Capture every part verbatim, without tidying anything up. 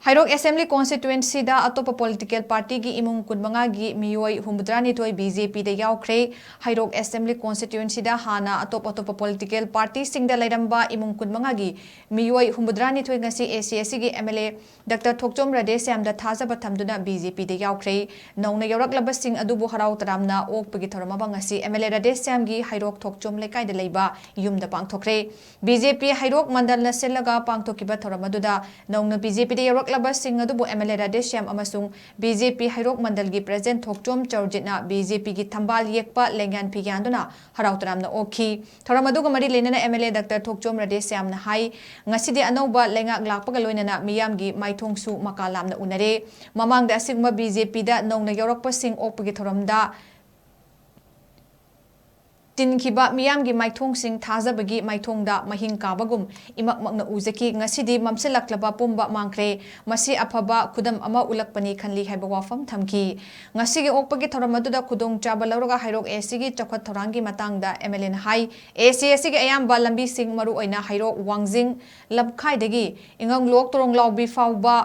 ꯍꯩꯔꯣꯛ Assembly Constituencyꯗ ꯑꯇꯣꯞꯄ political partyꯒꯤ ꯏꯃꯨꯡ ꯀꯨꯟꯃꯉꯥꯒꯤ ꯃꯤꯑꯣꯏ ꯍꯨꯝꯐꯨꯇꯔꯥꯅꯤꯊꯣꯏ BJPꯗ ꯌꯥꯎꯈ꯭ꯔꯦ꯫ ꯍꯩꯔꯣꯛ Assembly Constituencyꯗ ꯍꯥꯟꯅ ꯑꯇꯣꯞ ꯑꯇꯣꯞꯄ political partyꯁꯤꯡꯗ ꯂꯩꯔꯝꯕ ꯏꯃꯨꯡ ꯀꯨꯟꯃꯉꯥꯒꯤ ꯃꯤꯑꯣꯏ ꯍꯨꯝꯐꯨꯇꯔꯥꯅꯤꯊꯣꯏ ꯉꯁꯤ ACACꯒꯤ MLA Doctor ꯊꯣꯛꯆꯣꯝ ꯔꯥꯙꯦꯁ꯭ꯌꯥꯝꯗ ꯊꯥꯖꯕ ꯊꯝꯗꯨꯅ BJPꯗ ꯌꯥꯎꯈ꯭ꯔꯦ꯫ ꯅꯧꯅ ꯌꯥꯎꯔꯛꯂꯕꯁꯤꯡ ꯑꯗꯨꯕꯨ ꯍꯔꯥꯎ ꯇꯔꯥꯝꯅ ꯑꯣꯛꯄꯒꯤ ꯊꯧꯔꯝ ꯑꯃ ꯉꯁꯤ MLA ꯔꯥꯙꯦꯁ꯭ꯌꯥꯝꯒꯤ ꯍꯩꯔꯣꯛ ꯊꯣꯛꯆꯣꯝ ꯂꯩꯀꯥꯏꯗ ꯂꯩꯕ ꯌꯨꯝꯗ ꯄꯥꯡꯊꯣꯛꯈ꯭ꯔꯦ꯫ BJP ꯍꯩꯔꯣꯛ ꯃꯟꯗꯜꯅ ꯁꯤꯜꯂꯒ ꯄꯥꯡꯊꯣꯛꯈꯤꯕ ꯊꯧꯔꯝ ꯑꯗꯨꯗ ꯅꯧꯅ BJPꯗ ꯌꯥꯎꯔꯛꯂꯕꯁꯤꯡ ꯑꯗꯨꯕꯨ MLA ꯔꯥꯙꯦꯁ꯭ꯌꯥꯝ ꯑꯃꯁꯨꯡ BJP ꯍꯩꯔꯣꯛ ꯃꯟꯗꯜꯒꯤ President ꯊꯣꯛꯆꯣꯝ ꯆꯧꯔꯖꯤꯠꯅ BJPꯒꯤ ꯊꯝꯕꯥꯜ ꯌꯦꯛꯄ ꯂꯦꯡꯌꯥꯟ ꯐꯤ ꯌꯥꯟꯗꯨꯅ ꯍꯔꯥꯎ ꯇꯔꯥꯝꯅ ꯑꯣꯛꯈꯤ꯫ ꯊꯧꯔꯝ ꯑꯗꯨꯒ ꯃꯔꯤ ꯂꯩꯅꯅ MLA Doctor ꯊꯣꯛꯆꯣꯝ ꯔꯥꯙꯦꯁ꯭ꯌꯥꯝꯅ ꯍꯥꯏ, ꯉꯁꯤꯗꯤ ꯑꯅꯧꯕ ꯂꯩꯉꯥꯛ ꯂꯥꯛꯄꯒ ꯂꯣꯏꯅꯅ ꯃꯤꯌꯥꯝꯒꯤ ꯃꯥꯏꯊꯣꯡꯁꯨ ꯃꯀꯥ ꯂꯥꯝꯅ ꯎꯅꯔꯦ꯫ ꯃꯃꯥꯡꯗ ꯑꯁꯤꯒꯨꯝꯕ BJPꯗ ꯅꯧꯅ ꯌꯥꯎꯔꯛꯄꯁꯤꯡ ꯑꯣꯛꯄꯒꯤ ꯊꯧꯔꯝꯗ ꯇꯤꯟꯈꯤꯕ ꯃꯤꯌꯥꯝꯒꯤ ꯃꯥꯏꯊꯣꯡꯁꯤꯡ ꯊꯥꯖꯕꯒꯤ ꯃꯥꯏꯊꯣꯡꯗ ꯃꯍꯤꯡ ꯀꯥꯕꯒꯨꯝ ꯏꯃꯛꯃꯛꯅ ꯎꯖꯈꯤ꯫ ꯉꯁꯤꯗꯤ ꯃꯝꯁꯤꯜꯂꯛꯂꯕ ꯄꯨꯝꯕ ꯃꯥꯡꯈ꯭ꯔꯦ꯫ ꯃꯁꯤ ꯑꯐꯕ ꯈꯨꯗꯝ ꯑꯃ ꯎꯠꯂꯛꯄꯅꯤ ꯈꯜꯂꯤ ꯍꯥꯏꯕ ꯋꯥꯐꯝ ꯊꯝꯈꯤ꯫ ꯉꯁꯤꯒꯤ ꯑꯣꯛꯄꯒꯤ ꯊꯧꯔꯝ ꯑꯗꯨꯗ ꯈꯨꯗꯣꯡꯆꯥꯕ ꯂꯧꯔꯒ ꯍꯩꯔꯣꯛ ACꯒꯤ ꯆꯥꯎꯈꯠ ꯊꯧꯔꯥꯡꯒꯤ ꯃꯇꯥꯡꯗ MLAꯅ ꯍꯥꯏ, ACACꯒꯤ ꯑꯌꯥꯝꯕ ꯂꯝꯕꯤꯁꯤꯡ, ꯃꯔꯨꯑꯣꯏꯅ ꯍꯩꯔꯣꯛ ꯋꯥꯡꯖꯤꯡ ꯂꯝꯈꯥꯏꯗꯒꯤ ꯏꯉꯪꯂꯣꯛ ꯇꯣꯔꯣꯡꯂꯥꯎꯕꯤ ꯐꯥꯎꯕ,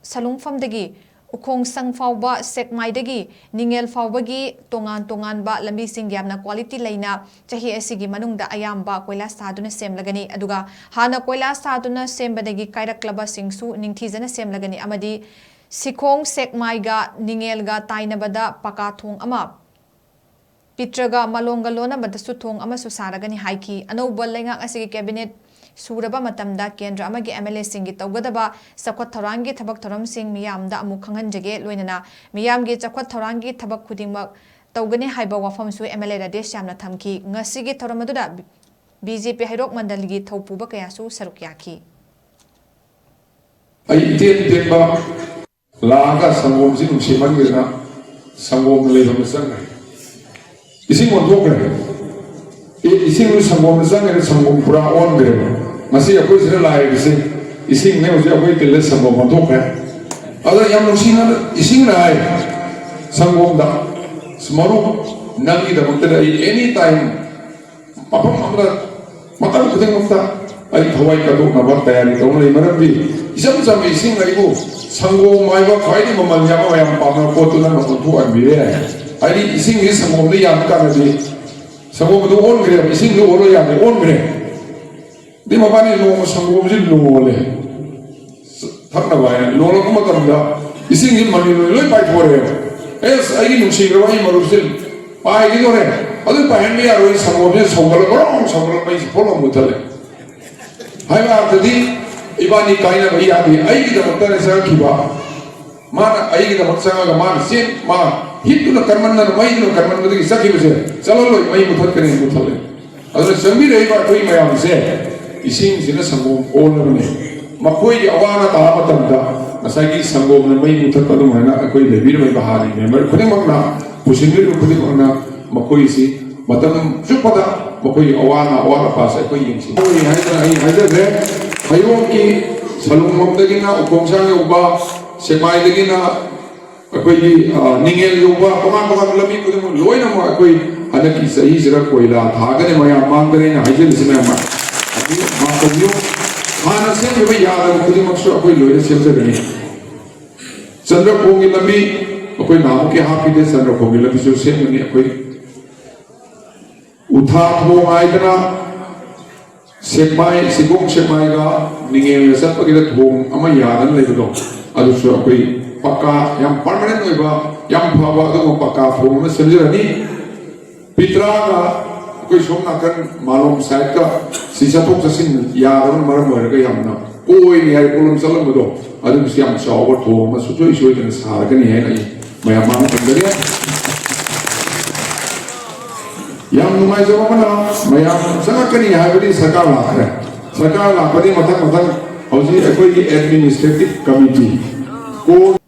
ꯁꯂꯨꯡꯐꯝꯗꯒꯤ ꯎꯈꯣꯡꯁꯪ ꯐꯥꯎꯕ, ꯁꯦꯛꯃꯥꯏꯗꯒꯤ ꯅꯤꯉꯦꯜ ꯐꯥꯎꯕꯒꯤ ꯇꯣꯉꯥꯟ ꯇꯣꯉꯥꯟꯕ ꯂꯝꯕꯤꯁꯤꯡ ꯌꯥꯝꯅ quality ꯂꯩꯅ ꯆꯍꯤ ꯑꯁꯤꯒꯤ ꯃꯅꯨꯡꯗ ꯑꯌꯥꯝꯕ ꯀꯣꯏꯂꯥꯁ ꯊꯥꯗꯨꯅ ꯁꯦꯝꯂꯒꯅꯤ꯫ ꯑꯗꯨꯒ ꯍꯥꯟꯅ ꯀꯣꯏꯂꯥꯁ ꯊꯥꯗꯨꯅ ꯁꯦꯝꯕꯗꯒꯤ ꯀꯥꯏꯔꯛꯂꯕꯁꯤꯡꯁꯨ ꯅꯤꯡꯊꯤꯖꯅ ꯁꯦꯝꯂꯒꯅꯤ ꯑꯃꯗꯤ ꯁꯤꯈꯣꯡ ꯁꯦꯛꯃꯥꯏꯒ ꯅꯤꯉꯦꯜꯒ ꯇꯥꯏꯅꯕꯗ ꯄꯀꯥ ꯊꯣꯡ ꯑꯃ ꯄꯤꯇ꯭ꯔꯒ ꯃꯂꯣꯡꯒ ꯂꯣꯟꯅꯕꯗꯁꯨ ꯊꯣꯡ ꯑꯃꯁꯨ ꯁꯥꯔꯒꯅꯤ ꯍꯥꯏꯈꯤ꯫ ꯑꯅꯧꯕ ꯂꯩꯉꯥꯛ ꯑꯁꯤꯒꯤ cabinet ꯁꯨꯔꯕ ꯃꯇꯝꯗ ꯀꯦꯟꯗ꯭ꯔ ꯑꯃꯒꯤ MLAꯁꯤꯡꯒꯤ ꯇꯧꯒꯗꯕ ꯆꯥꯎꯈꯠ ꯊꯧꯔꯥꯡꯒꯤ ꯊꯕꯛ ꯊꯧꯔꯝꯁꯤꯡ ꯃꯤꯌꯥꯝꯗ ꯑꯃꯨꯛ ꯈꯪꯍꯟꯖꯒꯦ, ꯂꯣꯏꯅꯅ ꯃꯤꯌꯥꯝꯒꯤ ꯆꯥꯎꯈꯠ ꯊꯧꯔꯥꯡꯒꯤ ꯊꯕꯛ ꯈꯨꯗꯤꯡꯃꯛ ꯇꯧꯒꯅꯤ ꯍꯥꯏꯕ ꯋꯥꯐꯝꯁꯨ MLA ꯔꯥꯙꯦꯁ꯭ꯌꯥꯝꯅ ꯊꯝꯈꯤ꯫ ꯉꯁꯤꯒꯤ ꯊꯧꯔꯝ ꯑꯗꯨꯗ BJP ꯍꯩꯔꯣꯛ ꯃꯟꯗꯜꯒꯤ ꯊꯧꯄꯨꯕ ꯀꯌꯥꯁꯨ ꯁꯔꯨꯛ ꯌꯥꯈꯤ꯫ ꯑꯩ ꯏꯇꯦꯟ ꯇꯦꯟꯕ ꯂꯥꯛꯑꯒ ꯁꯪꯒꯣꯝꯁꯤ ꯅꯨꯡꯁꯤꯃꯟꯒꯤꯗꯅ ꯁꯪꯒꯣꯝ ꯂꯩꯐꯝꯗ ꯆꯪꯈ꯭ꯔꯦ꯫ ꯏꯁꯤꯡ ꯑꯣꯟꯊꯣꯛꯈ꯭ꯔꯦ꯫ ꯑꯦ, ꯏꯁꯤꯡꯗꯨ ꯁꯪꯒꯣꯝꯗ ꯆꯪꯈ꯭ꯔꯦ, ꯁꯪꯒꯣꯝ ꯄꯨꯔꯥ ꯑꯣꯟꯈ꯭ꯔꯦ꯫ ꯉꯁꯤ ꯑꯩꯈꯣꯏ ꯁꯤꯗ ꯂꯥꯛꯏꯕꯁꯤ ꯏꯁꯤꯡꯅꯦ, ꯍꯧꯖꯤꯛ ꯑꯩꯈꯣꯏ ꯇꯤꯜꯂ ꯁꯪꯒꯣꯝ ꯑꯣꯟꯊꯣꯛꯈ꯭ꯔꯦ꯫ ꯑꯗ ꯌꯥꯝ ꯅꯨꯡꯁꯤꯅ ꯏꯁꯤꯡꯅ ꯍꯥꯏ ꯁꯪꯒꯣꯝꯗ, "ꯃꯔꯨꯞ, ꯅꯪꯒꯤꯗꯃꯛꯇꯗꯤ ꯑꯩ any time ꯃꯐꯝ ꯑꯃꯗ, ꯃꯇꯝ ꯈꯨꯗꯤꯡꯃꯛꯇ ꯑꯩ ꯊꯋꯥꯏ ꯀꯠꯊꯣꯛꯅꯕ ꯇꯌꯥꯔꯤ ꯇꯧꯅ ꯂꯩ꯫ ꯃꯔꯝꯗꯤ ꯏꯆꯝ ꯆꯝꯕ ꯏꯁꯤꯡ ꯑꯩꯕꯨ ꯁꯪꯒꯣꯝ ꯍꯥꯏꯕ ꯈ꯭ꯋꯥꯏꯗꯒꯤ ꯃꯃꯜ ꯌꯥꯝꯕ, ꯃꯌꯥꯝ ꯄꯥꯝꯅꯕ ꯄꯣꯠꯇꯨ ꯅꯪꯅ ꯑꯣꯟꯊꯣꯛꯍꯟꯕꯤꯔꯦ꯫ ꯍꯥꯏꯗꯤ ꯏꯁꯤꯡꯁꯤ ꯁꯪꯒꯣꯝꯗ ꯌꯥꯟꯕ ꯀꯥꯟꯗꯗꯤ ꯁꯪꯒꯣꯝ ꯑꯗꯨ ꯑꯣꯟꯈ꯭ꯔꯦꯕ, ꯏꯁꯤꯡꯗꯨ ꯑꯣꯜꯂꯣ ꯌꯥꯗꯦ, ꯑꯣꯟꯈ꯭ꯔꯦ꯫ ꯑꯗꯩ ꯃꯕꯥꯅꯤ ꯅꯣꯡꯃ ꯁꯪꯒꯣꯝꯁꯤ ꯂꯣꯜꯂꯦ꯫ ꯊꯛꯅꯕ ꯍꯥꯏꯅ ꯂꯣꯜꯂꯛꯄ ꯃꯇꯝꯗ ꯏꯁꯤꯡꯁꯤ ꯃꯅꯤꯜ ꯂꯣꯏ ꯄꯥꯏꯊꯣꯔꯛꯑꯦꯕ꯫ ꯑꯦꯁ, ꯑꯩꯒꯤ ꯅꯨꯡꯁꯤꯈ꯭ꯔꯕ ꯑꯩ ꯃꯔꯨꯞꯁꯤ ꯄꯥꯏꯈꯤꯗꯣꯔꯦ꯫ ꯑꯗꯨ ꯄꯥꯏꯍꯟꯕ ꯌꯥꯔꯣꯏ, ꯁꯪꯒꯣꯝꯁꯤ ꯁꯧꯒꯠꯂ ꯒ꯭ꯔꯣꯡ ꯁꯧꯒꯠꯂ ꯃꯩꯁꯤ ꯐꯣꯠ ꯂꯥꯎ ꯃꯨꯠꯊꯠꯂꯦ꯫ ꯍꯥꯏꯕ ꯑꯥꯔꯊꯗꯤ ꯏꯕꯥꯅꯤ ꯀꯥꯏꯅꯕ ꯌꯥꯗꯦ꯫ ꯑꯩꯒꯤꯗꯃꯛꯇꯅ ꯆꯪꯉꯛꯈꯤꯕ꯫ ꯃꯥꯅ ꯑꯩꯒꯤꯗꯃꯛ ꯆꯪꯉꯒ ꯃꯥꯅ ꯆꯦꯟ, ꯃꯥ ꯍꯤꯠꯇꯨꯅ ꯀꯟꯃꯟꯗꯅ, ꯃꯩꯗꯨꯅ ꯀꯟꯃꯟꯕꯗꯒꯤ ꯆꯠꯈꯤꯕꯁꯦ, "ꯆꯠꯍꯜꯂꯣꯏ, ꯃꯩ ꯃꯨꯊꯠꯀꯅꯤ, ꯃꯨꯊꯠꯂꯦ"꯫ ꯑꯗꯨꯅ ꯆꯪꯕꯤꯔꯛꯏꯕ ꯑꯩꯈꯣꯏ ꯃꯌꯥꯝꯁꯦ, ꯏꯁꯤꯡꯁꯤꯅ ꯁꯪꯒꯣꯝ ꯑꯣꯜꯂꯕꯅꯤ꯫ ꯃꯈꯣꯏꯒꯤ ꯑꯋꯥ ꯑꯅꯥ ꯇꯥꯕ ꯃꯇꯝꯗ ꯉꯁꯥꯏꯒꯤ ꯁꯪꯒꯣꯝꯅ ꯃꯩ ꯃꯨꯊꯠꯄ ꯑꯗꯨꯃꯥꯏꯅ ꯑꯩꯈꯣꯏ ꯂꯩꯕꯤꯔꯤꯕ ꯍꯥꯟꯅꯒꯤ ꯃꯦꯝꯕꯔ ꯈꯨꯗꯤꯡꯃꯛꯅ, ꯄꯨꯁꯤꯟꯕꯤꯔꯤꯕ ꯈꯨꯗꯤꯡꯃꯛꯅ ꯃꯈꯣꯏꯁꯤ ꯃꯇꯝ ꯆꯨꯞꯄꯗ ꯃꯈꯣꯏꯒꯤ ꯑꯋꯥ ꯑꯅꯥ, ꯑꯋꯥꯠ ꯑꯄꯥꯁꯦ ꯑꯩꯈꯣꯏ ꯌꯦꯡꯁꯤꯟꯒꯗꯕꯅꯤ ꯍꯥꯏꯗꯅ ꯑꯩ ꯍꯥꯏꯖꯈ꯭ꯔꯦ꯫ ꯍꯩꯔꯣꯛꯀꯤ ꯁꯂꯨꯡꯕꯝꯗꯒꯤꯅ ꯎꯈꯣꯡꯁꯥꯡ ꯌꯧꯕ, ꯁꯦꯛꯃꯥꯏꯗꯒꯤꯅ ꯑꯩꯈꯣꯏꯒꯤ, ꯑ, ꯅꯤꯡꯉꯦꯜ ꯌꯧꯕ, ꯇꯣꯉꯥꯟ ꯇꯣꯉꯥꯟꯕ ꯂꯝꯕꯤ ꯈꯨꯗꯤꯡꯃꯛ ꯂꯣꯏꯅꯃꯛ ꯑꯩꯈꯣꯏ ꯍꯟꯗꯛꯀꯤ ꯆꯍꯤꯁꯤꯗ ꯀꯣꯏꯂꯥ ꯊꯥꯒꯅꯤ꯫ ꯃꯌꯥꯝ ꯃꯥꯡꯗꯅ ꯑꯩꯅ ꯍꯥꯏꯖꯔꯤꯁꯤ ꯃꯌꯥꯝ ꯑꯗꯨ ꯃꯥꯡ ꯇꯧꯕꯤꯌꯨ꯫ ꯍꯥꯟꯅ ꯁꯦꯝꯈꯤꯕ ꯌꯥꯗꯕ ꯈꯨꯗꯤꯡꯃꯛꯁꯨ ꯑꯩꯈꯣꯏ ꯂꯣꯏꯅ ꯁꯦꯝꯖꯒꯅꯤ꯫ ꯆꯟꯗ꯭ꯔꯈꯣꯡꯒꯤ ꯂꯝꯕꯤ ꯑꯩꯈꯣꯏ ꯅꯍꯥꯟꯃꯨꯛꯀꯤ ꯍꯥꯞꯈꯤꯗꯦ, ꯆꯟꯗ꯭ꯔꯈꯣꯡꯒꯤ ꯂꯝꯕꯤꯁꯨ ꯁꯦꯝꯒꯅꯤ꯫ ꯑꯩꯈꯣꯏ ꯎꯊꯥ ꯊꯣꯡ ꯍꯥꯏꯗꯅ ꯁꯦꯛꯃꯥꯏ, ꯁꯤꯒꯣꯡ ꯁꯦꯛꯃꯥꯏꯒ ꯅꯤꯡꯉꯦꯜꯒ ꯆꯠꯄꯒꯤꯗ ꯊꯣꯡ ꯑꯃ ꯌꯥꯗꯅ ꯂꯩꯕꯗꯣ, ꯑꯗꯨꯁꯨ ꯑꯩꯈꯣꯏ ꯄꯀꯥ, ꯌꯥꯝ ꯄꯔꯃꯅꯦꯟ ꯑꯣꯏꯕ, ꯌꯥꯝ ꯐꯕ ꯑꯗꯨꯒꯨꯝꯕ ꯄꯀꯥ ꯊꯣꯡ ꯑꯃ ꯁꯦꯝꯖꯔꯅꯤ꯫ ꯄꯤꯇ꯭ꯔꯥꯒ ꯑꯩꯈꯣꯏ ꯁꯣꯝ ꯅꯥꯀꯟ ꯃꯥꯂꯣꯝ ꯁꯥꯏꯠꯀ ꯁꯤ ꯆꯠꯊꯣꯛ ꯆꯠꯁꯤꯟ ꯌꯥꯗꯕꯅ ꯃꯔꯝ ꯑꯣꯏꯔꯒ ꯌꯥꯝꯅ ꯀꯣꯏꯅꯤ ꯍꯥꯏ ꯄꯣꯠꯂꯝ ꯆꯠꯂꯝꯕꯗꯣ, ꯑꯗꯨꯒꯤꯁꯨ ꯌꯥꯝ ꯆꯥꯎꯕ ꯊꯣꯡ ꯑꯃ ꯁꯨꯡꯁꯣꯏ ꯁꯣꯏꯗꯅ ꯁꯥꯔꯒꯅꯤ ꯍꯥꯏꯅ ꯑꯩ ꯃꯌꯥꯝ ꯃꯥꯡꯗ ꯊꯝꯖꯒꯦ꯫ ꯌꯥꯝ ꯅꯨꯡꯉꯥꯏꯖꯕ ꯑꯃꯅ, ꯃꯌꯥꯝ ꯆꯪꯉꯛꯀꯅꯤ ꯍꯥꯏꯕꯗꯤ ꯁꯔꯀꯥꯔ ꯂꯥꯛꯈ꯭ꯔꯦ꯫ ꯁꯔꯀꯥꯔ ꯂꯥꯛꯄꯗꯤ ꯃꯊꯪ ꯃꯊꯪ ꯍꯧꯖꯤꯛ ꯑꯩꯈꯣꯏꯒꯤ ꯑꯦꯗꯃꯤꯅꯤꯁꯇ꯭ꯔꯦꯇꯤꯚ ꯀꯃꯤꯇꯤ, ꯀꯣꯔꯠ,